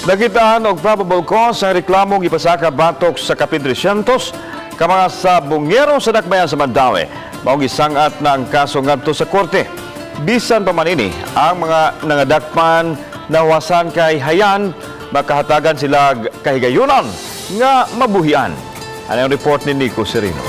Nakitaan og probable cause ang reklamong gipasaka batok sa kapin 300 ka mga sabungero sa dakbayan sa Mandaue. Maong gisangat na ang kaso ngadto sa korte. Bisan pa man ini, ang mga nangadakpan nahuwasan kay hayan makahatagan sila kahigayunan nga mabuhian. Ano ang report ni Nico Sereno?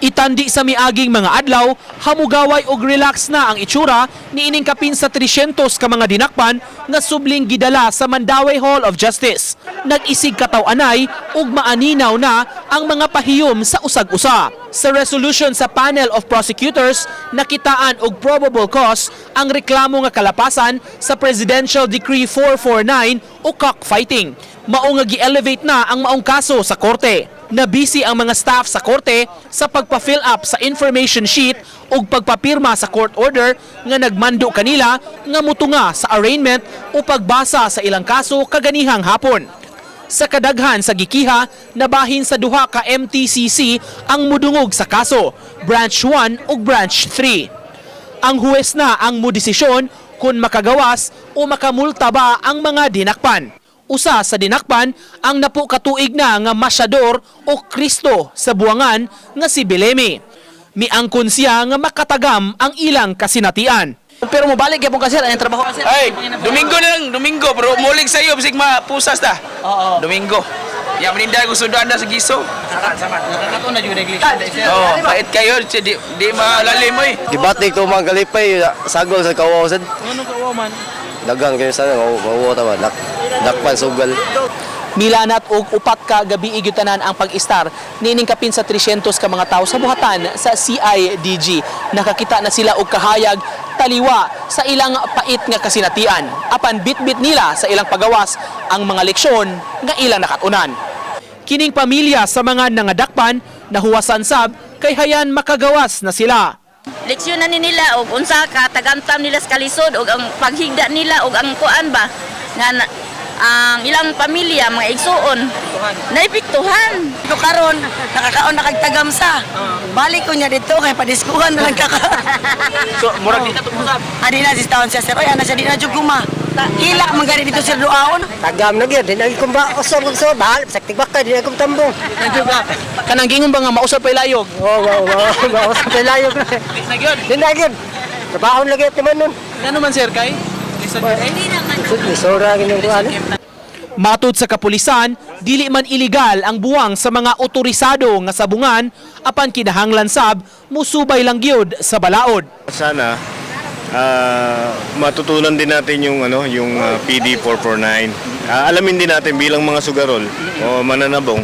Itandi sa miaging mga adlaw, hamugaway og relax na ang itsura ni ining kapin sa 300 ka mga dinakpan nga subling gidala sa Mandaue Hall of Justice. Nag-isig kataw-anay ug maaninaw na ang mga pahiyom sa usag-usa. Sa resolution sa panel of prosecutors, nakitaan og probable cause ang reklamo nga kalapasan sa Presidential Decree 449 o cockfighting. Mao nga gi-elevate na ang maong kaso sa korte. Nabisi ang mga staff sa korte sa pagpa-fill up sa information sheet ug pagpapirma sa court order nga nagmando kanila nga mutunga sa arraignment o pagbasa sa ilang kaso kaganihang hapon. Sa kadaghan sa gikiha, nabahin sa duha ka MTCC ang mudungog sa kaso, Branch 1 ug Branch 3. Ang huwes na ang mudesisyon kung makagawas o makamulta ba ang mga dinakpan. Usa sa dinakpan ang napo katuig na nga masyador o Kristo sa buwangan nga si Beleme. Miangkon siya nga makatagam ang ilang kasinatian. Pero mobalik gyapon ka, sir, ang trabaho ka, sir. Ay, Domingo na lang, Domingo, pero mulig sa iyo, bisig mapusas ta. Oo. Domingo. Ya meninda ko sudan na sa giso. Oh, pait kayo, di, di malalim oy. Gibatik to mga kalipay, sagol sa kawaw sad. Ano ka man? Dagang kayo sana, mawaw ta ba? Dakpan sugal. Milanat og upat ka gabi tanan ang pag-istar niining kapin sa 300 ka mga tawo sa buhatan sa CIDG. Nakakita na sila og kahayag taliwa sa ilang pait nga kasinatian. Apan bitbit nila sa ilang pagawas ang mga leksyon nga ilang nakatunan. Kining pamilya sa mga nangadakpan nahuwasan sab kay hayan makagawas na sila. Leksyon na ni nila og unsa ka tagamtam nila sa kalisod og ang paghigda nila og ang kuan ba nga ang ilang pamilya, mga igsuon, naepektuhan. Ko karon nakakaon na kag tagamsa. Balik ko niya dito kay padiskuhan na lang ka. So, murag di na tumusab. Adi na si taon siya, sir. Oy, ana siya di na jud guma. Hila man gani dito, sir, duaon. Tagam na gyud, di na gyud kumba usab ug usab, bahal sa tigbaka di na kum tambong. Kanang gingon ba nga mausap pay layog? Oh, wow, wow, wow, usab tay layog na. Na gyud. Di na gyud. Trabaho lagi at naman nun. Ngano man, sir, kay? Sura gyud kuan. Matod sa kapulisan, dili man iligal ang buwang sa mga otorisado nga sabungan apan kinahanglan sab musubay lang gyud sa balaod. Sana matutunan din natin yung ano, yung PD 449. Alamin din natin bilang mga sugarol o mananabong.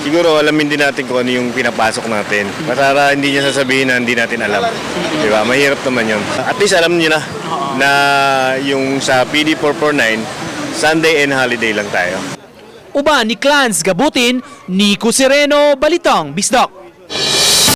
Siguro alamin din natin kung ano yung pinapasok natin. Para hindi niya sasabihin na hindi natin alam. Di ba? Mahirap naman yun. At least alam niyo na na yung sa PD 449, Sunday and holiday lang tayo. Uban ni Clans Gabutin, Nico Sereno, Balitang Bisdak.